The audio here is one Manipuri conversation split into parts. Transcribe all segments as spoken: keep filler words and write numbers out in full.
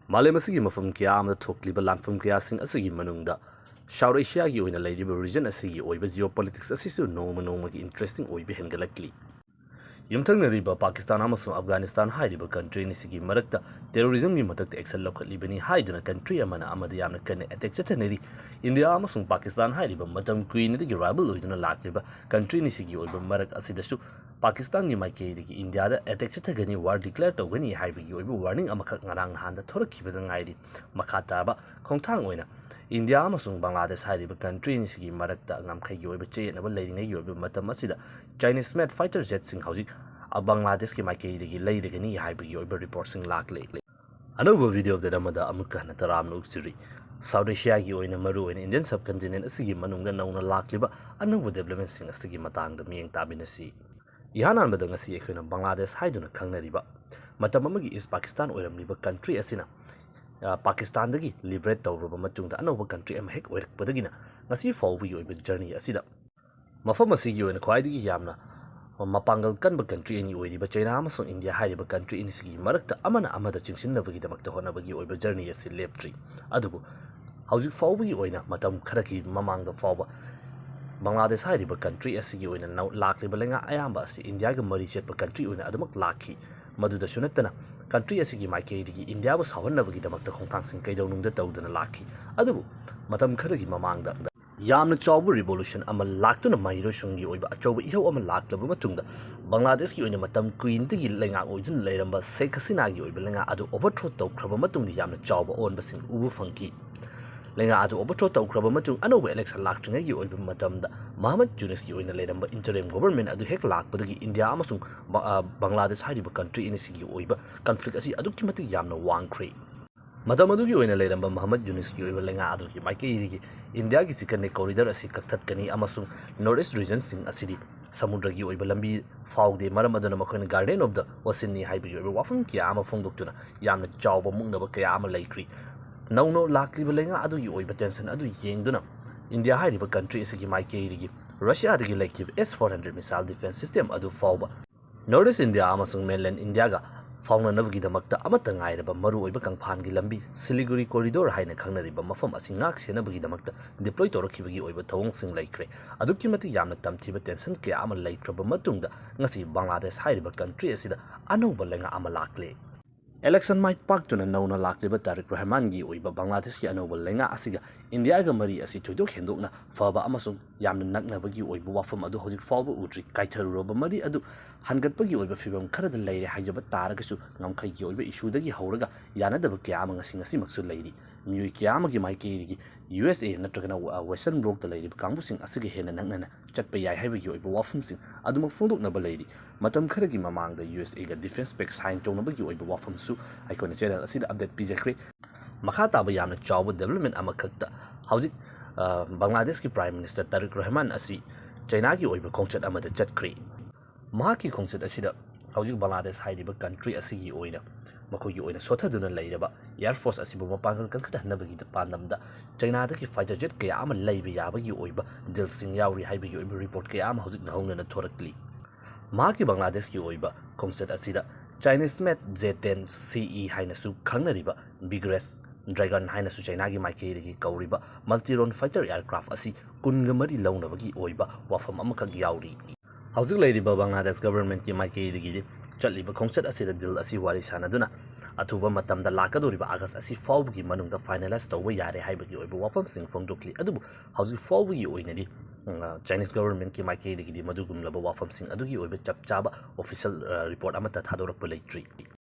ꯃꯥꯂꯦꯝ ꯑꯁꯤꯒꯤ ꯃꯐꯝ ꯀꯌꯥ ꯑꯃꯗ ꯊꯣꯛꯂꯤꯕ ꯂꯥꯟꯐꯝ ꯀꯌꯥꯁꯤꯡ ꯑꯁꯤꯒꯤ ꯃꯅꯨꯡꯗ South Asia ꯒꯤ ꯑꯣꯏꯅ ꯂꯩꯔꯤꯕ region ꯑꯁꯤꯒꯤ ꯑꯣꯏꯕ geopolitics ꯑꯁꯤꯁꯨ ꯅꯣꯡꯃ ꯅꯣꯡꯃꯒꯤ interesting ꯑꯣꯏꯕ ꯍꯦꯟꯒꯠꯂꯛꯂꯤ꯫ ꯌꯨꯝꯊꯪꯅꯔꯤꯕ ꯄꯥꯀꯤꯁꯇꯥꯟ ꯑꯃꯁꯨꯡ ꯑꯐꯒꯥꯅꯤꯁꯇꯥꯟ ꯍꯥꯏꯔꯤꯕ country ꯑꯅꯤꯁꯤꯒꯤ ꯃꯔꯛꯇ terrorism ꯒꯤ ꯃꯊꯛꯇ action ꯂꯧꯈꯠꯂꯤꯕꯅꯤ ꯍꯥꯏꯗꯨꯅ country ꯑꯃꯅ ꯑꯃꯗ ꯌꯥꯝꯅ ꯀꯟꯅ attack ꯆꯠꯊꯅꯔꯤ꯫ ꯏꯟꯗꯤꯌꯥ ꯑꯃꯁꯨꯡ ꯄꯥꯀꯤꯁꯇꯥꯟ ꯍꯥꯏꯔꯤꯕ ꯃꯇꯝ ꯀꯨꯏꯅꯗꯒꯤ rival ꯑꯣꯏꯗꯨꯅ ꯂꯥꯛꯂꯤꯕ country ꯑꯅꯤꯁꯤꯒꯤ ꯑꯣꯏꯕ ꯃꯔꯛ ꯑꯁꯤꯗꯁꯨ ꯄꯥꯀꯤꯁꯇꯥꯟꯒꯤ ꯃꯥꯏꯀꯩꯗꯒꯤ ꯏꯟꯗꯤꯌꯥꯗ attack ꯆꯠꯊꯒꯅꯤ, war declare ꯇꯧꯒꯅꯤ ꯍꯥꯏꯕꯒꯤ ꯑꯣꯏꯕ warning ꯑꯃꯈꯛ ꯉꯔꯥꯡ ꯅꯍꯥꯟꯗ ꯊꯣꯔꯛꯈꯤꯕꯗ ꯉꯥꯏꯔꯤ꯫ ꯃꯈꯥ ꯇꯥꯕ ꯈꯣꯡꯊꯥꯡ ꯑꯣꯏꯅ ꯏꯟꯗꯤꯌꯥ ꯑꯃꯁꯨꯡ ꯕꯪꯒ꯭ꯂꯥꯗꯦꯁ ꯍꯥꯏꯔꯤꯕ country ꯑꯅꯤꯁꯤꯒꯤ ꯃꯔꯛꯇ ꯉꯝꯈꯩꯒꯤ ꯑꯣꯏꯕ ꯆꯌꯦꯠꯅꯕ ꯂꯩꯔꯤꯉꯩꯒꯤ ꯑꯣꯏꯕ ꯃꯇꯝ ꯑꯁꯤꯗ Chinese made fighter jet ꯁꯤꯡ ꯍꯧꯖꯤꯛ ꯕꯪꯒ꯭ꯂꯥꯗꯦꯁꯀꯤ ꯃꯥꯏꯀꯩꯗꯒꯤ ꯂꯩꯔꯒꯅꯤ ꯍꯥꯏꯕꯒꯤ ꯑꯣꯏꯕ report ꯁꯤꯡ ꯂꯥꯛꯂꯦ꯫ ꯑꯅꯧꯕ video update ꯑꯃꯗ ꯑꯃꯨꯛꯀ ꯍꯟꯅ ꯇꯔꯥꯝꯅ ꯑꯣꯛꯆꯔꯤ꯫ South Asia ꯒꯤ ꯑꯣꯏꯅ ꯃꯔꯨꯑꯣꯏꯅ Indian subcontinent ꯑꯁꯤꯒꯤ ꯃꯅꯨꯡꯗ ꯅꯧꯅ ꯂꯥꯛꯂꯤꯕ ꯑꯅꯧꯕ development ꯁꯤꯡ ꯑꯁꯤꯒꯤ ꯃꯇꯥꯡꯗ ꯃꯤꯠꯌꯦꯡ ꯇꯥꯃꯤꯟꯅꯁꯤ꯫ ꯏꯍꯥꯟ ꯍꯥꯟꯕꯗ ꯉꯁꯤ ꯑꯩꯈꯣꯏꯅ ꯕꯪꯒ꯭ꯂꯥꯗꯦꯁ ꯍꯥꯏꯗꯨꯅ ꯈꯪꯅꯔꯤꯕ, ꯃꯇꯝ ꯑꯃꯒꯤ East Pakistan ꯑꯣꯏꯔꯝꯂꯤꯕ country ꯑꯁꯤꯅ, ꯑ, ꯄꯥꯀꯤꯁꯇꯥꯟꯗꯒꯤ liberate ꯇꯧꯔꯕ ꯃꯇꯨꯡꯗ ꯑꯅꯧꯕ country ꯑꯃ ꯍꯦꯛ ꯑꯣꯏꯔꯛꯄꯗꯒꯤꯅ ꯉꯁꯤ ꯐꯥꯎꯕꯒꯤ ꯑꯣꯏꯕ journey ꯑꯁꯤꯗ ꯃꯐꯝ ꯑꯁꯤꯒꯤ ꯑꯣꯏꯅ ꯈ꯭ꯋꯥꯏꯗꯒꯤ ꯌꯥꯝꯅ ꯃꯄꯥꯡꯒꯜ ꯀꯟꯕ country ꯑꯅꯤ ꯑꯣꯏꯔꯤꯕ ꯆꯩꯅꯥ ꯑꯃꯁꯨꯡ ꯏꯟꯗꯤꯌꯥ ꯍꯥꯏꯔꯤꯕ country ꯑꯅꯤꯁꯤꯒꯤ ꯃꯔꯛꯇ ꯑꯃꯅ ꯑꯃꯗ ꯆꯤꯡꯁꯤꯟꯅꯕꯒꯤꯗꯃꯛꯇ ꯍꯣꯠꯅꯕꯒꯤ ꯑꯣꯏꯕ journey ꯑꯁꯤ ꯂꯦꯞꯇ꯭ꯔꯤ꯫ ꯑꯗꯨꯕꯨ ꯍꯧꯖꯤꯛ ꯐꯥꯎꯕꯒꯤ ꯑꯣꯏꯅ ꯃꯇꯝ ꯈꯔꯒꯤ ꯃꯃꯥꯡꯗ ꯐꯥꯎꯕ ꯕꯪꯒ꯭ꯂꯥꯗꯦꯁ ꯍꯥꯏꯔꯤꯕ country ꯑꯁꯤꯒꯤ ꯑꯣꯏꯅ ꯅꯧ-, ꯂꯥꯛꯂꯤꯕ ꯂꯩꯉꯥꯛ ꯑꯌꯥꯝꯕ ꯑꯁꯤ ꯏꯟꯗꯤꯌꯥꯒ ꯃꯔꯤ ꯆꯦꯠꯄ country ꯑꯣꯏꯅ ꯑꯗꯨꯃꯛ ꯂꯥꯛꯈꯤ꯫ ꯃꯗꯨꯗꯁꯨ ꯅꯠꯇꯅ country ꯑꯁꯤꯒꯤ ꯃꯥꯏꯀꯩꯗꯒꯤ ꯏꯟꯗꯤꯌꯥꯕꯨ ꯁꯥꯎꯍꯟꯅꯕꯒꯤꯗꯃꯛꯇ ꯈꯣꯡꯊꯥꯡꯁꯤꯡ ꯀꯩꯗꯧꯅꯨꯡꯗ ꯇꯧꯗꯅ ꯂꯥꯛꯈꯤ꯫ ꯑꯗꯨꯕꯨ ꯃꯇꯝ ꯈꯔꯒꯤ ꯃꯃꯥꯡꯗ ꯌꯥꯝꯅ ꯆꯥꯎꯕ revolution ꯑꯃ ꯂꯥꯛꯇꯨꯅ ꯃꯍꯩꯔꯣꯏꯁꯤꯡꯒꯤ ꯑꯣꯏꯕ ꯑꯆꯧꯕ ꯏꯍꯧ ꯑꯃ ꯂꯥꯛꯂꯕ ꯃꯇꯨꯡꯗ ꯕꯪꯒ꯭ꯂꯥꯗꯦꯁꯀꯤ ꯑꯣꯏꯅ ꯃꯇꯝ ꯀꯨꯏꯅꯗꯒꯤ ꯂꯩꯉꯥꯛ ꯑꯣꯏꯗꯨꯅ ꯂꯩꯔꯝꯕ ꯁꯦꯈ ꯍꯁꯤꯅꯥꯒꯤ ꯑꯣꯏꯕ ꯂꯩꯉꯥꯛ ꯑꯗꯨ overthrow ꯇꯧꯈ꯭ꯔꯕ ꯃꯇꯨꯡꯗ ꯌꯥꯝꯅ ꯆꯥꯎꯕ ꯑꯑꯣꯟꯕꯁꯤꯡ ꯎꯕ ꯐꯪꯈꯤ꯫ ꯂꯩꯉꯥꯛ ꯑꯗꯨ overthrow ꯇꯧꯈ꯭ꯔꯕ ꯃꯇꯨꯡ ꯑꯅꯧꯕ election ꯂꯥꯛꯇ꯭ꯔꯤꯉꯩꯒꯤ ꯑꯣꯏꯕ ꯃꯇꯝꯗ ꯃꯍꯃꯗ ꯌꯨꯅꯁꯀꯤ ꯑꯣꯏꯅ ꯂꯩꯔꯝꯕ interim government ꯑꯗꯨ ꯍꯦꯛ ꯂꯥꯛꯄꯗꯒꯤ ꯏꯟꯗꯤꯌꯥ ꯑꯃꯁꯨꯡ ꯕ-, ꯑ, ꯕꯪꯒ꯭ꯂꯥꯗꯦꯁ ꯍꯥꯏꯔꯤꯕ country ꯑꯅꯤꯁꯤꯒꯤ ꯑꯣꯏꯕ conflict ꯑꯁꯤ ꯑꯗꯨꯛꯀꯤ ꯃꯇꯤꯛ ꯌꯥꯝꯅ ꯋꯥꯡꯈ꯭ꯔꯦ꯫ ꯃꯇꯝ ꯑꯗꯨꯒꯤ ꯑꯣꯏꯅ ꯂꯩꯔꯝꯕ ꯃꯍꯃꯗ ꯌꯨꯅꯁꯀꯤ ꯑꯣꯏꯕ ꯂꯩꯉꯥꯛ ꯑꯗꯨꯒꯤ ꯃꯥꯏꯀꯩꯗꯒꯤ ꯏꯟꯗꯤꯌꯥꯒꯤ chicken neck corridor ꯑꯁꯤ ꯀꯛꯊꯠꯀꯅꯤ ꯑꯃꯁꯨꯡ North East regionꯁꯤꯡ ꯑꯁꯤꯗꯤ ꯁꯃꯨꯗ꯭ꯔꯒꯤ ꯑꯣꯏꯕ ꯂꯝꯕꯤ ꯐꯥꯎꯗꯦ, ꯃꯔꯝ ꯑꯗꯨꯅ ꯃꯈꯣꯏꯅ Guardian of the Oceanꯅꯤ ꯍꯥꯏꯕꯒꯤ ꯑꯣꯏꯕ ꯋꯥꯐꯝ ꯀꯌꯥ ꯑꯃ ꯐꯣꯡꯗꯣꯛꯇꯨꯅ ꯌꯥꯝꯅ ꯆꯥꯎꯕ ꯃꯨꯛꯅꯕ ꯀꯌꯥ ꯑꯃ ꯂꯩꯈ꯭ꯔꯤ꯫ ꯅꯧꯅ ꯂꯥꯛꯂꯤꯕ ꯂꯩꯉꯥꯛ ꯑꯗꯨꯒꯤ ꯑꯣꯏꯕ tension ꯑꯗꯨ ꯌꯦꯡꯗꯨꯅ ꯏꯟꯗꯤꯌꯥ ꯍꯥꯏꯔꯤꯕ country ꯑꯁꯤꯒꯤ ꯃꯥꯏꯀꯩꯗꯒꯤ ꯔꯁꯤꯌꯥꯗꯒꯤ ꯂꯩꯈꯤꯕ S four hundred missile defense system ꯑꯗꯨ ꯐꯥꯎꯕ North East India ꯑꯃꯁꯨꯡ mainland Indiaꯒ ꯐꯥꯎꯅꯅꯕꯒꯤꯗꯃꯛꯇ ꯑꯃꯠꯇ ꯉꯥꯏꯔꯕ ꯃꯔꯨꯑꯣꯏꯕ ꯀꯪꯐꯥꯟꯒꯤ ꯂꯝꯕꯤ ꯁꯤꯂꯤꯒꯨꯔꯤ ꯀꯣꯔꯤꯗꯣꯔ ꯍꯥꯏꯅ ꯈꯪꯅꯔꯤꯕ ꯃꯐꯝ ꯑꯁꯤ ꯉꯥꯛ ꯁꯦꯟꯅꯕꯒꯤꯗꯃꯛꯇ deploy ꯇꯧꯔꯛꯈꯤꯕꯒꯤ ꯑꯣꯏꯕ ꯊꯧꯑꯣꯡꯁꯤꯡ ꯂꯩꯈ꯭ꯔꯦ꯫ ꯑꯗꯨꯛꯀꯤ ꯃꯇꯤꯛ ꯌꯥꯝꯅ ꯇꯝꯊꯤꯕ tension ꯀꯌꯥ ꯑꯃ ꯂꯩꯈ꯭ꯔꯕ ꯃꯇꯨꯡꯗ ꯉꯁꯤ ꯕꯪꯒ꯭ꯂꯥꯗꯦꯁ ꯍꯥꯏꯔꯤꯕ country ꯑꯁꯤꯗ ꯑꯅꯧꯕ ꯂꯩꯉꯥꯛ ꯑꯃ ꯂꯥꯛꯂꯦ꯫ Election ꯃꯥꯏ ꯄꯥꯛꯇꯨꯅ ꯅꯧꯅ ꯂꯥꯛꯂꯤꯕ ꯇꯥꯔꯤꯛ ꯔꯍꯃꯥꯟꯒꯤ ꯑꯣꯏꯕ ꯕꯪꯒ꯭ꯂꯥꯗꯦꯁꯀꯤ ꯑꯅꯧꯕ ꯂꯩꯉꯥꯛ ꯑꯁꯤꯒ ꯏꯟꯗꯤꯌꯥꯒ ꯃꯔꯤ ꯑꯁꯤ ꯊꯣꯏꯗꯣꯛ ꯍꯦꯟꯗꯣꯛꯅ ꯐꯕ ꯑꯃꯁꯨꯡ ꯌꯥꯝꯅ ꯅꯛꯅꯕꯒꯤ ꯑꯣꯏꯕ ꯋꯥꯐꯝ ꯑꯗꯨ ꯍꯧꯖꯤꯛ ꯐꯥꯎꯕ ꯎꯗ꯭ꯔꯤ꯫ ꯀꯥꯏꯊꯔꯨꯔꯕ ꯃꯔꯤ ꯑꯗꯨ ꯍꯟꯒꯠꯄꯒꯤ ꯑꯣꯏꯕ ꯐꯤꯕꯝ ꯈꯔꯗ ꯂꯩꯔꯦ ꯍꯥꯏꯖꯕ ꯇꯥꯔꯒꯁꯨ, ꯉꯝꯈꯩꯒꯤ ꯑꯣꯏꯕ issueꯗꯒꯤ ꯍꯧꯔꯒ ꯌꯥꯅꯗꯕ ꯀꯌꯥ ꯑꯃ ꯉꯁꯤ ꯉꯁꯤꯃꯛꯁꯨ ꯂꯩꯔꯤ꯫ ꯃꯤꯑꯣꯏ ꯀꯌꯥ ꯑꯃꯒꯤ ꯃꯥꯏꯀꯩꯗꯒꯤ U S A ꯅꯠꯇ꯭ꯔꯒꯅ, ꯑ, Western Blockꯇ ꯂꯩꯔꯤꯕ ꯀꯥꯡꯕꯨꯁꯤꯡ ꯑꯁꯤꯒ ꯍꯦꯟꯅ ꯅꯛꯅꯅ ꯆꯠꯄ ꯌꯥꯏ ꯍꯥꯏꯕꯒꯤ ꯑꯣꯏꯕ ꯋꯥꯐꯝꯁꯤꯡ ꯑꯗꯨꯃꯛ ꯐꯣꯡꯗꯣꯛꯅꯕ ꯂꯩꯔꯤ꯫ ꯃꯇꯝ ꯈꯔꯒꯤ ꯃꯃꯥꯡꯗ U S Aꯒ defence pact sign ꯇꯧꯅꯕꯒꯤ ꯑꯣꯏꯕ ꯋꯥꯐꯝꯁꯨ ꯑꯩꯈꯣꯏꯅ channel ꯑꯁꯤꯗ update ꯄꯤꯖꯈ꯭ꯔꯦ꯫ ꯃꯈꯥ ꯇꯥꯕ ꯌꯥꯝꯅ ꯆꯥꯎꯕ development ꯑꯃꯈꯛꯇ ꯍꯧꯖꯤꯛ, ꯑ, ꯕꯪꯒ꯭ꯂꯥꯗꯦꯁꯀꯤ Prime Minister ꯇꯥꯔꯤꯛ ꯔꯍꯃꯥꯟ ꯑꯁꯤ ꯆꯩꯅꯥꯒꯤ ꯑꯣꯏꯕ ꯈꯣꯡꯆꯠ ꯑꯃꯗ ꯆꯠꯈ꯭ꯔꯦ꯫ ꯃꯍꯥꯛꯀꯤ ꯈꯣꯡꯆꯠ ꯑꯁꯤꯗ ꯍꯧꯖꯤꯛ ꯕꯪꯒ꯭ꯂꯥꯗꯦꯁ ꯍꯥꯏꯔꯤꯕ country ꯑꯁꯤꯒꯤ ꯑꯣꯏꯅ ꯃꯈꯣꯏꯒꯤ ꯑꯣꯏꯅ ꯁꯣꯠꯊꯗꯨꯅ ꯂꯩꯔꯕ air force ꯑꯁꯤꯕꯨ ꯃꯄꯥꯡꯒꯜ ꯀꯟꯈꯠꯍꯟꯅꯕꯒꯤ ꯄꯥꯟꯗꯝꯗ ꯆꯩꯅꯥꯗꯒꯤ fighter jet ꯀꯌꯥ ꯑꯃ ꯂꯩꯕ ꯌꯥꯕꯒꯤ ꯑꯣꯏꯕ dealꯁꯤꯡ ꯌꯥꯎꯔꯤ ꯍꯥꯏꯕꯒꯤ ꯑꯣꯏꯕ report ꯀꯌꯥ ꯑꯃ ꯍꯧꯖꯤꯛ ꯅꯧꯍꯧꯅꯅ ꯊꯣꯔꯛꯂꯤ꯫ ꯃꯍꯥꯛꯀꯤ ꯕꯪꯒ꯭ꯂꯥꯗꯦꯁꯀꯤ ꯑꯣꯏꯕ ꯈꯣꯡꯆꯠ ꯑꯁꯤꯗ Chinese made J ten C E ꯍꯥꯏꯅꯁꯨ ꯈꯪꯅꯔꯤꯕ Vigorous Dragon ꯍꯥꯏꯅꯁꯨ ꯆꯩꯅꯥꯒꯤ ꯃꯥꯏꯀꯩꯗꯒꯤ ꯀꯧꯔꯤꯕ multi-role fighter aircraft ꯑꯁꯤ ꯀꯨꯟꯒ ꯃꯔꯤ ꯂꯧꯅꯕꯒꯤ ꯑꯣꯏꯕ ꯋꯥꯐꯝ ꯑꯃꯈꯛ ꯌꯥꯎꯔꯤ꯫ ꯍꯧꯖꯤꯛ ꯂꯩꯔꯤꯕ ꯕꯪꯒ꯭ꯂꯥꯗꯦꯁ governmentꯀꯤ ꯃꯥꯏꯀꯩꯗꯒꯤꯗꯤ ꯆꯠꯂꯤꯕ ꯈꯣꯡꯆꯠ ꯑꯁꯤꯗ deal ꯑꯁꯤ ꯋꯥꯔꯤ ꯁꯥꯟꯅꯗꯨꯅ ꯑꯊꯨꯕ ꯃꯇꯝꯗ ꯂꯥꯛꯀꯗꯧꯔꯤꯕ August ꯑꯁꯤ ꯐꯥꯎꯕꯒꯤ ꯃꯅꯨꯡꯗ finalize ꯇꯧꯕ ꯌꯥꯔꯦ ꯍꯥꯏꯕꯒꯤ ꯑꯣꯏꯕ ꯋꯥꯐꯝꯁꯤꯡ ꯐꯣꯡꯗꯣꯛꯂꯤ꯫ ꯑꯗꯨꯕꯨ ꯍꯧꯖꯤꯛ ꯐꯥꯎꯕꯒꯤ ꯑꯣꯏꯅꯗꯤ, ꯎꯝ, Chinese governmentꯀꯤ ꯃꯥꯏꯀꯩꯗꯒꯤꯗꯤ ꯃꯗꯨꯒꯨꯝꯂꯕ ꯋꯥꯐꯝꯁꯤꯡ ꯑꯗꯨꯒꯤ ꯑꯣꯏꯕ ꯆꯞ ꯆꯥꯕ official, ꯑ, report ꯑꯃꯠꯇ ꯊꯥꯗꯣꯔꯛꯄ ꯂꯩꯇ꯭ꯔꯤ꯫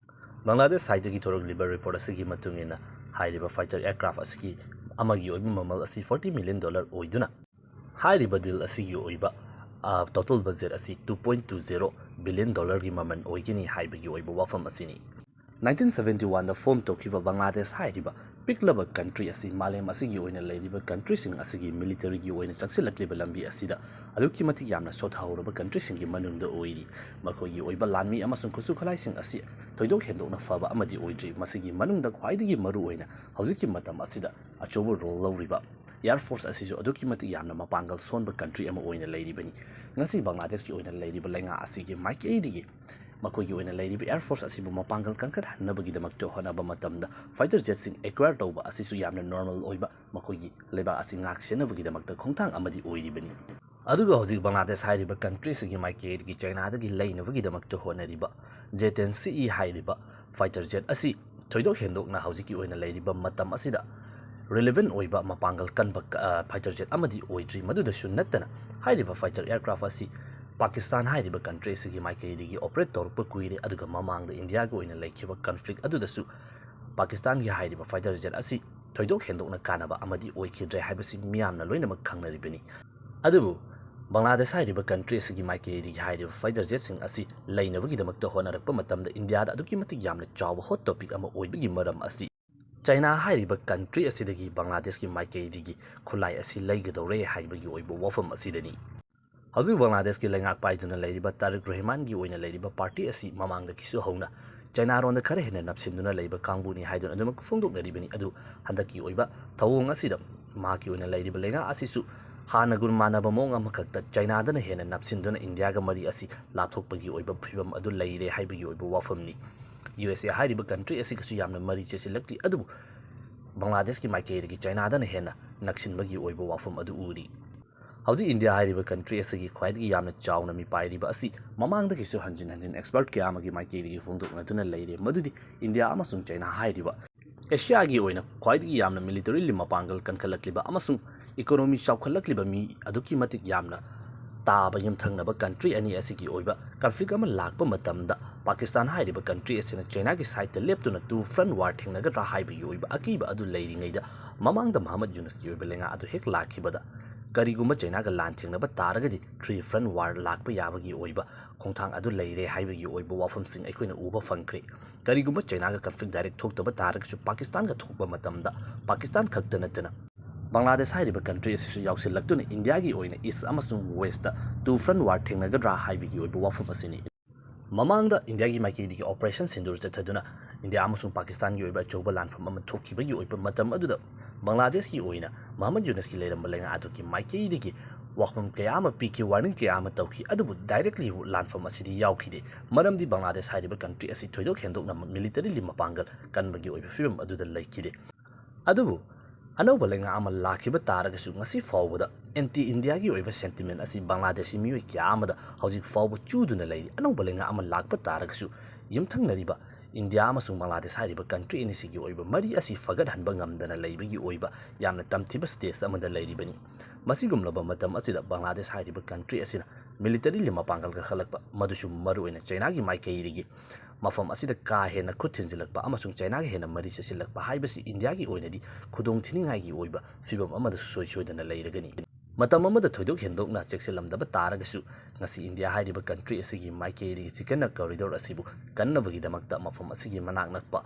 ꯕꯪꯒ꯭ꯂꯥꯗꯦꯁ ꯁꯥꯏꯠꯇꯒꯤ ꯊꯣꯔꯛꯂꯤꯕ report ꯑꯁꯤꯒꯤ ꯃꯇꯨꯡ ꯏꯟꯅ ꯍꯥꯏꯔꯤꯕ fighter aircraft ꯑꯁꯤꯒꯤ ꯑꯃꯒꯤ ꯑꯣꯏꯕ ꯃꯃꯜ ꯑꯁꯤ forty million dollar ꯑꯣꯏꯗꯨꯅ ꯍꯥꯏꯔꯤꯕ deal ꯑꯁꯤꯒꯤ ꯑꯣꯏꯕ, ꯑ, total budget ꯑꯁꯤ two point two zero billion dollarꯒꯤ ꯃꯃꯜ ꯑꯣꯏꯒꯅꯤ ꯍꯥꯏꯕꯒꯤ ꯑꯣꯏꯕ ꯋꯥꯐꯝ ꯑꯁꯤꯅꯤ꯫ Nineteen seventy oneꯗ form ꯇꯧꯈꯤꯕ ꯕꯪꯒ꯭ꯂꯥꯗꯦꯁ ꯍꯥꯏꯔꯤꯕ ꯄꯤꯛꯂꯕ country ꯑꯁꯤ ꯃꯥꯂꯦꯝ ꯑꯁꯤꯒꯤ ꯑꯣꯏꯅ ꯂꯩꯔꯤꯕ countryꯁꯤꯡ ꯑꯁꯤꯒꯤ militaryꯒꯤ ꯑꯣꯏꯅ ꯆꯪꯁꯤꯜꯂꯛꯂꯤꯕ ꯂꯝꯕꯤ ꯑꯁꯤꯗ ꯑꯗꯨꯛꯀꯤ ꯃꯇꯤꯛ ꯌꯥꯝꯅ ꯁꯣꯠꯊꯍꯧꯔꯕ countryꯁꯤꯡꯒꯤ ꯃꯅꯨꯡꯗ ꯑꯣꯏꯔꯤ꯫ ꯃꯈꯣꯏꯒꯤ ꯑꯣꯏꯕ ꯂꯥꯟꯃꯤ ꯑꯃꯁꯨꯡ ꯈꯨꯠꯁꯨ ꯈꯨꯠꯂꯥꯏꯁꯤꯡ ꯑꯁꯤ ꯊꯣꯏꯗꯣꯛ ꯍꯦꯟꯗꯣꯛꯅ ꯐꯕ ꯑꯃꯗꯤ ꯑꯣꯏꯗ꯭ꯔꯤ꯫ ꯃꯁꯤꯒꯤ ꯃꯅꯨꯡꯗ ꯈ꯭ꯋꯥꯏꯗꯒꯤ ꯃꯔꯨꯑꯣꯏꯅ ꯍꯧꯖꯤꯛꯀꯤ ꯃꯇꯝ ꯑꯁꯤꯗ ꯑꯆꯧꯕ role ꯂꯧꯔꯤꯕ air force ꯑꯁꯤꯁꯨ ꯑꯗꯨꯛꯀꯤ ꯃꯇꯤꯛ ꯌꯥꯝꯅ ꯃꯄꯥꯡꯒꯜ ꯁꯣꯟꯕ country ꯑꯃ ꯑꯣꯏꯅ ꯂꯩꯔꯤꯕꯅꯤ꯫ ꯉꯁꯤ ꯕꯪꯒ꯭ꯂꯥꯗꯦꯁꯀꯤ ꯑꯣꯏꯅ ꯂꯩꯔꯤꯕ ꯂꯩꯉꯥꯛ ꯑꯁꯤꯒꯤ ꯃꯥꯏꯀꯩꯗꯒꯤ ꯃꯈꯣꯏꯒꯤ ꯑꯣꯏꯅ ꯂꯩꯔꯤꯕ ꯑꯦꯌꯔ ꯐꯣꯔꯁ ꯑꯁꯤꯕꯨ ꯃꯄꯥꯡꯒꯜ ꯀꯟꯈꯠꯍꯟꯅꯕꯒꯤꯗꯃꯛꯇ ꯍꯣꯠꯅꯕ ꯃꯇꯝꯗ ꯐꯥꯏꯇꯔ ꯖꯦꯠꯁꯤꯡ ꯑꯦꯀ꯭ꯋꯥꯌꯔ ꯇꯧꯕ ꯑꯁꯤꯁꯨ ꯌꯥꯝꯅ ꯅꯣꯔꯃꯦꯜ ꯑꯣꯏꯕ ꯃꯈꯣꯏꯒꯤ ꯂꯩꯕꯥꯛ ꯑꯁꯤ ꯉꯥꯛ ꯁꯦꯟꯅꯕꯒꯤꯗꯃꯛꯇ ꯈꯣꯡꯊꯥꯡ ꯑꯃꯗꯤ ꯑꯣꯏꯔꯤꯕꯅꯤ꯫ ꯑꯗꯨꯒ ꯍꯧꯖꯤꯛ ꯕꯪꯒ꯭ꯂꯥꯗꯦꯁ ꯍꯥꯏꯔꯤꯕ ꯀꯟꯇ꯭ꯔꯤ ꯑꯁꯤꯒꯤ ꯃꯥꯏꯀꯩꯗꯒꯤ ꯆꯩꯅꯥꯗꯒꯤ ꯂꯩꯅꯕꯒꯤꯗꯃꯛꯇ ꯍꯣꯠꯅꯔꯤꯕ ꯖꯦ ꯇꯦꯟ ꯁꯤ ꯏ ꯍꯥꯏꯔꯤꯕ ꯐꯥꯏꯇꯔ ꯖꯦꯠ ꯑꯁꯤ ꯊꯣꯏꯗꯣꯛ ꯍꯦꯟꯗꯣꯛꯅ ꯍꯧꯖꯤꯛꯀꯤ ꯑꯣꯏꯅ ꯂꯩꯔꯤꯕ ꯃꯇꯝ ꯑꯁꯤꯗ ꯔꯤꯂꯤꯚꯦꯟ ꯑꯣꯏꯕ ꯃꯄꯥꯡꯒꯜ ꯀꯟꯕ ꯐꯥꯏꯇꯔ ꯖꯦꯠ ꯑꯃꯗꯤ ꯑꯣꯏꯗ꯭ꯔꯤ꯫ ꯃꯗꯨꯗꯁꯨ ꯅꯠꯇꯅ ꯍꯥꯏꯔꯤꯕ ꯐꯥꯏꯇꯔ ꯑꯦꯌꯔꯀ꯭ꯔꯥꯐ ꯑꯁꯤ ꯄꯥꯀꯤꯁꯇꯥꯟ ꯍꯥꯏꯔꯤꯕ ꯀꯟꯇ꯭ꯔꯤ ꯑꯁꯤꯒꯤ ꯃꯥꯏꯀꯩꯗꯒꯤ ꯑꯣꯄꯔꯦꯠ ꯇꯧꯔꯛꯄ ꯀꯨꯏꯔꯦ, ꯑꯗꯨꯒ ꯃꯃꯥꯡꯗ ꯏꯟꯗꯤꯌꯥꯒ ꯑꯣꯏꯅ ꯂꯩꯈꯤꯕ ꯀꯟꯐ꯭ꯂꯤꯛ ꯑꯗꯨꯗꯁꯨ ꯄꯥꯀꯤꯁꯇꯥꯟꯒꯤ ꯍꯥꯏꯔꯤꯕ ꯐꯥꯏꯇꯔ ꯖꯦꯠ ꯑꯁꯤ ꯊꯣꯏꯗꯣꯛ ꯍꯦꯟꯗꯣꯛꯅ ꯀꯥꯟꯅꯕ ꯑꯃꯗꯤ ꯑꯣꯏꯈꯤꯗ꯭ꯔꯦ ꯍꯥꯏꯕꯁꯤ ꯃꯤꯌꯥꯝꯅ ꯂꯣꯏꯅꯃꯛ ꯈꯪꯅꯔꯤꯕꯅꯤ꯫ ꯑꯗꯨꯕꯨ ꯕꯪꯒ꯭ꯂꯥꯗꯦꯁ ꯍꯥꯏꯔꯤꯕ ꯀꯟꯇ꯭ꯔꯤ ꯑꯁꯤꯒꯤ ꯃꯥꯏꯀꯩꯗꯒꯤ ꯍꯥꯏꯔꯤꯕ ꯐꯥꯏꯇꯔ ꯖꯦꯠꯁꯤꯡ ꯑꯁꯤ ꯂꯩꯅꯕꯒꯤꯗꯃꯛꯇ ꯍꯣꯠꯅꯔꯛꯄ ꯃꯇꯝꯗ ꯏꯟꯗꯤꯌꯥꯗ ꯑꯗꯨꯛꯀꯤ ꯃꯇꯤꯛ ꯌꯥꯝꯅ ꯆꯥꯎꯕ ꯍꯣꯠ ꯇꯣꯄꯤꯛ ꯑꯃ ꯑꯣꯏꯕꯒꯤ ꯃꯔꯝ ꯑꯁꯤ ꯆꯩꯅꯥ ꯍꯥꯏꯔꯤꯕ ꯀꯟꯇ꯭ꯔꯤ ꯑꯁꯤꯗꯒꯤ ꯕꯪꯒ꯭ꯂꯥꯗꯦꯁꯀꯤ ꯃꯥꯏꯀꯩꯗꯒꯤ ꯈꯨꯠꯂꯥꯏ ꯑꯁꯤ ꯂꯩꯒꯗꯧꯔꯦ ꯍꯥꯏꯕꯒꯤ ꯑꯣꯏꯕ ꯋꯥꯐꯝ ꯑꯁꯤꯗꯅꯤ꯫ ꯍꯧꯖꯤꯛ ꯕꯪꯒ꯭ꯂꯥꯗꯦꯁꯀꯤ ꯂꯩꯉꯥꯛ ꯄꯥꯏꯗꯨꯅ ꯂꯩꯔꯤꯕ ꯇꯥꯔꯤꯛ ꯔꯍꯃꯥꯟꯒꯤ ꯑꯣꯏꯅ ꯂꯩꯔꯤꯕ ꯄꯥꯔꯇꯤ ꯑꯁꯤ ꯃꯃꯥꯡꯗꯒꯤꯁꯨ ꯍꯧꯅ ꯆꯩꯅꯥꯔꯣꯝꯗ ꯈꯔ ꯍꯦꯟꯅ ꯅꯞꯁꯤꯟꯗꯨꯅ ꯂꯩꯕ ꯀꯥꯡꯕꯨꯅꯤ ꯍꯥꯏꯗꯨꯅ ꯑꯗꯨꯃꯛ ꯐꯣꯡꯗꯣꯛꯅꯔꯤꯕꯅꯤ꯫ ꯑꯗꯨ ꯍꯟꯗꯛꯀꯤ ꯑꯣꯏꯕ ꯊꯧꯑꯣꯡ ꯑꯁꯤꯗ ꯃꯍꯥꯛꯀꯤ ꯑꯣꯏꯅ ꯂꯩꯔꯤꯕ ꯂꯩꯉꯥꯛ ꯑꯁꯤꯁꯨ ꯍꯥꯟꯅꯒꯨꯝ ꯃꯥꯟꯅꯕ ꯃꯑꯣꯡ ꯑꯃꯈꯛꯇ ꯆꯩꯅꯥꯗꯅ ꯍꯦꯟꯅ ꯅꯞꯁꯤꯟꯗꯨꯅ ꯏꯟꯗꯤꯌꯥꯒ ꯃꯔꯤ ꯑꯁꯤ ꯂꯥꯞꯊꯣꯛꯄꯒꯤ ꯑꯣꯏꯕ ꯐꯤꯕꯝ ꯑꯗꯨ ꯂꯩꯔꯦ ꯍꯥꯏꯕꯒꯤ ꯑꯣꯏꯕ ꯋꯥꯐꯝꯅꯤ꯫ ꯌꯨ ꯑꯦꯁ ꯑꯦ ꯍꯥꯏꯔꯤꯕ ꯀꯟꯇ꯭ꯔꯤ ꯑꯁꯤꯒꯁꯨ ꯌꯥꯝꯅ ꯃꯔꯤ ꯆꯦꯁꯤꯜꯂꯛꯂꯤ, ꯑꯗꯨꯕꯨ ꯕꯪꯒ꯭ꯂꯥꯗꯦꯁꯀꯤ ꯃꯥꯏꯀꯩꯗꯒꯤ ꯆꯩꯅꯥꯗꯅ ꯍꯦꯟꯅ ꯅꯛꯁꯤꯟꯕꯒꯤ ꯑꯣꯏꯕ ꯋꯥꯐꯝ ꯑꯗꯨ ꯎꯔꯤ꯫ ꯍꯧꯖꯤꯛ ꯏꯟꯗꯤꯌꯥ ꯍꯥꯏꯔꯤꯕ ꯀꯟꯇ꯭ꯔꯤ ꯑꯁꯤꯒꯤ ꯈ꯭ꯋꯥꯏꯗꯒꯤ ꯌꯥꯝꯅ ꯆꯥꯎꯅ ꯃꯤꯄꯥꯏꯔꯤꯕ ꯑꯁꯤ ꯃꯃꯥꯡꯗꯒꯤꯁꯨ ꯍꯟꯖꯤꯟ ꯍꯟꯖꯤꯟ ꯑꯦꯛꯁꯄꯔꯠ ꯀꯌꯥ ꯑꯃꯒꯤ ꯃꯥꯏꯀꯩꯗꯒꯤ ꯐꯣꯡꯗꯣꯛꯅꯗꯨꯅ ꯂꯩꯔꯦ, ꯃꯗꯨꯗꯤ ꯏꯟꯗꯤꯌꯥ ꯑꯃꯁꯨꯡ ꯆꯩꯅꯥ ꯍꯥꯏꯔꯤꯕ ꯑꯦꯁꯤꯌꯥꯒꯤ ꯑꯣꯏꯅ ꯈ꯭ꯋꯥꯏꯗꯒꯤ ꯌꯥꯝꯅ ꯃꯤꯂꯤꯇꯔꯤꯂꯤ ꯃꯄꯥꯡꯒꯜ ꯀꯟꯈꯠꯂꯛꯂꯤꯕ ꯑꯃꯁꯨꯡ ꯏꯀꯣꯅꯣꯃꯤ ꯆꯥꯎꯈꯠꯂꯛꯂꯤꯕ ꯃꯤ ꯑꯗꯨꯛꯀꯤ ꯃꯇꯤꯛ ꯌꯥꯝꯅ ꯇꯥꯕ ꯌꯨꯝꯊꯪꯅꯕ ꯀꯟꯇ꯭ꯔꯤ ꯑꯅꯤ ꯑꯁꯤꯒꯤ ꯑꯣꯏꯕ ꯀꯟꯐ꯭ꯂꯤꯛ ꯑꯃ ꯂꯥꯛꯄ ꯃꯇꯝꯗ ꯄꯥꯀꯤꯁꯇꯥꯟ ꯍꯥꯏꯔꯤꯕ ꯀꯟꯇ꯭ꯔꯤ ꯑꯁꯤꯅ ꯆꯩꯅꯥꯒꯤ ꯁꯥꯏꯠꯇ ꯂꯦꯞꯇꯨꯅ ꯇꯨ ꯐ꯭ꯔꯟ ꯋꯥꯔ ꯊꯦꯡꯅꯒꯗ꯭ꯔꯥ ꯍꯥꯏꯕꯒꯤ ꯑꯣꯏꯕ ꯑꯀꯤꯕ ꯑꯗꯨ ꯂꯩꯔꯤꯉꯩꯗ ꯃꯃꯥꯡꯗ ꯃꯍꯃꯗ ꯌꯨꯅꯁꯀꯤ ꯑꯣꯏꯕ ꯂꯩꯉꯥꯛ ꯑꯗꯨ ꯍꯦꯛ ꯂꯥꯛꯈꯤꯕꯗ ꯀꯔꯤꯒꯨꯝꯕ ꯆꯩꯅꯥꯒ ꯂꯥꯟ ꯊꯦꯡꯅꯕ ꯇꯥꯔꯒꯗꯤ ꯊ꯭ꯔꯤ ꯐ꯭ꯔꯟ ꯋꯥꯔ ꯂꯥꯛꯄ ꯌꯥꯕꯒꯤ ꯑꯣꯏꯕ ꯈꯣꯡꯊꯥꯡ ꯑꯗꯨ ꯂꯩꯔꯦ ꯍꯥꯏꯕꯒꯤ ꯑꯣꯏꯕ ꯋꯥꯐꯝꯁꯤꯡ ꯑꯩꯈꯣꯏꯅ ꯎꯕ ꯐꯪꯈ꯭ꯔꯦ꯫ ꯀꯔꯤꯒꯨꯝꯕ ꯆꯩꯅꯥꯒ ꯀꯟꯐ꯭ꯂꯤꯛ ꯗꯥꯏꯔꯦꯛ ꯊꯣꯛꯇꯕ ꯇꯥꯔꯒꯁꯨ ꯄꯥꯀꯤꯁꯇꯥꯟꯒ ꯊꯣꯛꯄ ꯃꯇꯝꯗ ꯄꯥꯀꯤꯁꯇꯥꯟ ꯈꯛꯇ ꯅꯠꯇꯅ ꯕꯪꯒ꯭ꯂꯥꯗꯦꯁ ꯍꯥꯏꯔꯤꯕ ꯀꯟꯇ꯭ꯔꯤ ꯑꯁꯤꯁꯨ ꯌꯥꯎꯁꯤꯜꯂꯛꯇꯨꯅ ꯏꯟꯗꯤꯌꯥꯒꯤ ꯑꯣꯏꯅ ꯏꯁ ꯑꯃꯁꯨꯡ ꯋꯦꯁꯇ ꯇꯨ ꯐ꯭ꯔꯟ ꯋꯥꯔ ꯊꯦꯡꯅꯒꯗ꯭ꯔꯥ ꯍꯥꯏꯕꯒꯤ ꯑꯣꯏꯕ ꯋꯥꯐꯝ ꯑꯁꯤꯅꯤ꯫ ꯃꯃꯥꯡꯗ ꯏꯟꯗꯤꯌꯥꯒꯤ ꯃꯥꯏꯀꯩꯗꯒꯤ ꯑꯣꯄꯔꯦꯁꯟ ꯁꯤꯟꯗꯨꯔ ꯆꯠꯊꯗꯨꯅ ꯏꯟꯗꯤꯌꯥ ꯑꯃꯁꯨꯡ ꯄꯥꯀꯤꯁꯇꯥꯟꯒꯤ ꯑꯣꯏꯕ ꯑꯆꯧꯕ ꯂꯥꯟꯐꯝ ꯑꯃ ꯊꯣꯛꯈꯤꯕꯒꯤ ꯑꯣꯏꯕ ꯃꯇꯝ ꯑꯗꯨꯗ ꯕꯪꯒ꯭ꯂꯥꯗꯦꯁꯀꯤ ꯑꯣꯏꯅ ꯃꯍꯃꯗ ꯌꯨꯅꯁꯀꯤ ꯂꯩꯔꯝꯕ ꯂꯩꯉꯥꯛ ꯑꯗꯨꯒꯤ ꯃꯥꯏꯀꯩꯗꯒꯤ ꯋꯥꯐꯝ ꯀꯌꯥ ꯑꯃ ꯄꯤꯈꯤ, ꯋꯥꯔꯅꯤꯡ ꯀꯌꯥ ꯑꯃ ꯇꯧꯈꯤ, ꯑꯗꯨꯕꯨ ꯗꯥꯏꯔꯦꯛꯂꯤ ꯂꯥꯟꯐꯝ ꯑꯁꯤꯗꯤ ꯌꯥꯎꯈꯤꯗꯦ꯫ ꯃꯔꯝꯗꯤ ꯕꯪꯒ꯭ꯂꯥꯗꯦꯁ ꯍꯥꯏꯔꯤꯕ ꯀꯟꯇ꯭ꯔꯤ ꯑꯁꯤ ꯊꯣꯏꯗꯣꯛ ꯍꯦꯟꯗꯣꯛꯅ ꯃꯤꯂꯤꯇꯔꯤꯂꯤ ꯃꯄꯥꯡꯒꯜ ꯀꯟꯕꯒꯤ ꯑꯣꯏꯕ ꯐꯤꯕꯝ ꯑꯗꯨꯗ ꯂꯩꯈꯤꯗꯦ꯫ ꯑꯗꯨꯕꯨ ꯑꯅꯧꯕ ꯂꯩꯉꯥꯛ ꯑꯃ ꯂꯥꯛꯈꯤꯕ ꯇꯥꯔꯒꯁꯨ ꯉꯁꯤ ꯐꯥꯎꯕꯗ ꯑꯦꯟꯇꯤ ꯏꯟꯗꯤꯌꯥꯒꯤ ꯑꯣꯏꯕ ꯁꯦꯟꯇꯤꯃꯦꯟ ꯑꯁꯤ ꯕꯪꯒ꯭ꯂꯥꯗꯦꯁꯤ ꯃꯤꯑꯣꯏ ꯀꯌꯥ ꯑꯃꯗ ꯍꯧꯖꯤꯛ ꯐꯥꯎꯕ ꯆꯨꯗꯨꯅ ꯂꯩꯔꯤ꯫ ꯑꯅꯧꯕ ꯂꯩꯉꯥꯛ ꯑꯃ ꯂꯥꯛꯄ ꯇꯥꯔꯒꯁꯨ ꯌꯨꯝꯊꯪꯅꯔꯤꯕ ꯏꯟꯗꯤꯌꯥ ꯑꯃꯁꯨꯡ ꯕꯪꯒ꯭ꯂꯥꯗꯦꯁ ꯍꯥꯏꯔꯤꯕ ꯀꯟꯇ꯭ꯔꯤ ꯑꯅꯤꯁꯤꯒꯤ ꯑꯣꯏꯕ ꯃꯔꯤ ꯑꯁꯤ ꯐꯒꯠꯍꯟꯕ ꯉꯝꯗꯅ ꯂꯩꯕꯒꯤ ꯑꯣꯏꯕ ꯌꯥꯝꯅ ꯇꯝꯊꯤꯕ ꯁ꯭ꯇꯦꯖ ꯑꯃꯗ ꯂꯩꯔꯤꯕꯅꯤ꯫ ꯃꯁꯤꯒꯨꯝꯂꯕ ꯃꯇꯝ ꯑꯁꯤꯗ ꯕꯪꯒ꯭ꯂꯥꯗꯦꯁ ꯍꯥꯏꯔꯤꯕ ꯀꯟꯇ꯭ꯔꯤ ꯑꯁꯤꯅ ꯃꯤꯂꯤꯇꯔꯤꯂꯤ ꯃꯄꯥꯡꯒꯜ ꯀꯟꯈꯠꯂꯛꯄ, ꯃꯗꯨꯁꯨ ꯃꯔꯨꯑꯣꯏꯅ ꯆꯩꯅꯥꯒꯤ ꯃꯥꯏꯀꯩꯗꯒꯤ ꯃꯐꯝ ꯑꯁꯤꯗ ꯀꯥ ꯍꯦꯟꯅ ꯈꯨꯠ ꯊꯤꯟꯖꯤꯜꯂꯛꯄ ꯑꯃꯁꯨꯡ ꯆꯩꯅꯥꯒ ꯍꯦꯟꯅ ꯃꯔꯤ ꯆꯦꯁꯤꯜꯂꯛꯄ ꯍꯥꯏꯕꯁꯤ ꯏꯟꯗꯤꯌꯥꯒꯤ ꯑꯣꯏꯅꯗꯤ ꯈꯨꯗꯣꯡꯊꯤꯅꯤꯡꯉꯥꯏꯒꯤ ꯑꯣꯏꯕ ꯐꯤꯕꯝ ꯑꯃꯗ ꯁꯨꯡꯁꯣꯏ ꯁꯣꯏꯗꯅ ꯂꯩꯔꯒꯅꯤ꯫ ꯃꯇꯝ ꯑꯃꯗ ꯊꯣꯏꯗꯣꯛ ꯍꯦꯟꯗꯣꯛꯅ ꯆꯦꯛꯁꯤꯜꯂꯝꯗꯕ ꯇꯥꯔꯒꯁꯨ, ꯉꯁꯤ ꯏꯟꯗꯤꯌꯥ ꯍꯥꯏꯔꯤꯕ ꯀꯟꯇ꯭ꯔꯤ ꯑꯁꯤꯒꯤ ꯃꯥꯏꯀꯩꯗꯒꯤ ꯆꯤꯀꯟꯅ ꯀꯣꯔꯤꯗꯣꯔ ꯑꯁꯤꯕꯨ ꯀꯟꯅꯕꯒꯤꯗꯃꯛꯇ ꯃꯐꯝ ꯑꯁꯤꯒꯤ ꯃꯅꯥꯛ ꯅꯛꯄ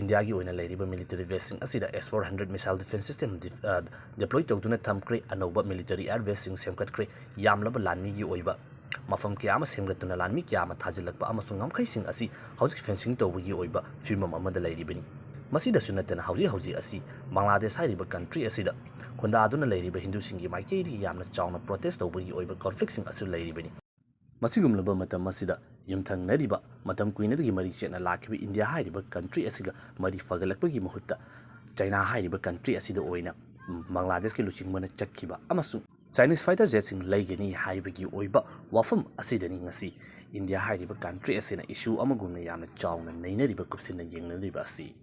ꯏꯟꯗꯤꯌꯥꯒꯤ ꯑꯣꯏꯅ ꯂꯩꯔꯤꯕ ꯃꯤꯂꯤꯇꯔꯤ ꯕꯦꯁꯁꯤꯡ ꯑꯁꯤꯗ S four hundred missile defence system deploy-, uh, deploy ꯇꯧꯗꯨꯅ ꯊꯝꯈ꯭ꯔꯦ꯫ ꯑꯅꯧꯕ ꯃꯤꯂꯤꯇꯔꯤ ꯑꯦꯌꯔ ꯕꯦꯁꯁꯤꯡ ꯁꯦꯝꯒꯠꯈ꯭ꯔꯦ꯫ ꯌꯥꯝꯂꯕ ꯂꯥꯟꯃꯤꯒꯤ ꯑꯣꯏꯕ ꯃꯐꯝ ꯀꯌꯥ ꯑꯃ ꯁꯦꯝꯒꯠꯇꯨꯅ ꯂꯥꯟꯃꯤ ꯀꯌꯥ ꯑꯃ ꯊꯥꯖꯤꯜꯂꯛꯄ ꯑꯃꯁꯨꯡ ꯉꯝꯈꯩꯁꯤꯡ ꯑꯁꯤ ꯍꯧꯖꯤꯛ ꯐꯦꯟꯁꯤꯡ ꯇꯧꯕꯒꯤ ꯑꯣꯏꯕ ꯐꯤꯕꯝ ꯑꯃꯗ ꯂꯩꯔꯤꯕꯅꯤ꯫ ꯃꯁꯤꯗꯁꯨ ꯅꯠꯇꯅ ꯍꯧꯖꯤꯛ ꯍꯧꯖꯤꯛ ꯑꯁꯤ ꯕꯪꯒ꯭ꯂꯥꯗꯦꯁ ꯍꯥꯏꯔꯤꯕ ꯀꯟꯇ꯭ꯔꯤ ꯑꯁꯤꯗ ꯈꯨꯟꯗꯥꯗꯨꯅ ꯂꯩꯔꯤꯕ ꯍꯤꯟꯗꯨꯁꯤꯡꯒꯤ ꯃꯥꯏꯀꯩꯗꯒꯤ ꯌꯥꯝꯅ ꯆꯥꯎꯅ ꯄ꯭ꯔꯣꯇꯦꯁ ꯇꯧꯕꯒꯤ ꯑꯣꯏꯕ ꯀꯣꯟꯐ꯭ꯂꯤꯛꯁꯤꯡ ꯑꯁꯤ ꯂꯩꯔꯤꯕꯅꯤ꯫ ꯃꯁꯤꯒꯨꯝꯂꯕ ꯃꯇꯝ ꯑꯁꯤꯗ ꯌꯨꯝꯊꯪꯅꯔꯤꯕ ꯃꯇꯝ ꯀꯨꯏꯅꯗꯒꯤ ꯃꯔꯤ ꯆꯦꯠꯅ ꯂꯥꯛꯈꯤꯕ ꯏꯟꯗꯤꯌꯥ ꯍꯥꯏꯔꯤꯕ ꯀꯟꯇ꯭ꯔꯤ ꯑꯁꯤꯒ ꯃꯔꯤ ꯐꯒꯠꯂꯛꯄꯒꯤ ꯃꯍꯨꯠꯇ ꯆꯩꯅꯥ ꯍꯥꯏꯔꯤꯕ ꯀꯟꯇ꯭ꯔꯤ ꯑꯁꯤꯗ ꯑꯣꯏꯅ ꯕꯪꯒ꯭ꯂꯥꯗꯦꯁꯀꯤ ꯂꯨꯆꯤꯡꯕꯅ ꯆꯠꯈꯤꯕ ꯑꯃꯁꯨꯡ ꯆꯥꯏꯅꯤꯁ ꯐꯥꯏꯇꯔ ꯖꯦꯠꯁꯤꯡ ꯂꯩꯒꯅꯤ ꯍꯥꯏꯕꯒꯤ ꯑꯣꯏꯕ ꯋꯥꯐꯝ ꯑꯁꯤꯗꯅꯤ ꯉꯁꯤ ꯏꯟꯗꯤꯌꯥ ꯍꯥꯏꯔꯤꯕ ꯀꯟꯇ꯭ꯔꯤ ꯑꯁꯤꯅ ꯏꯁꯨ ꯑꯃꯒꯨꯝꯅ ꯌꯥꯝꯅ ꯆꯥꯎꯅ ꯅꯩꯅꯔꯤꯕ, ꯀꯨꯞꯁꯤꯟꯅ ꯌꯦꯡꯅꯔꯤꯕ ꯑꯁꯤ꯫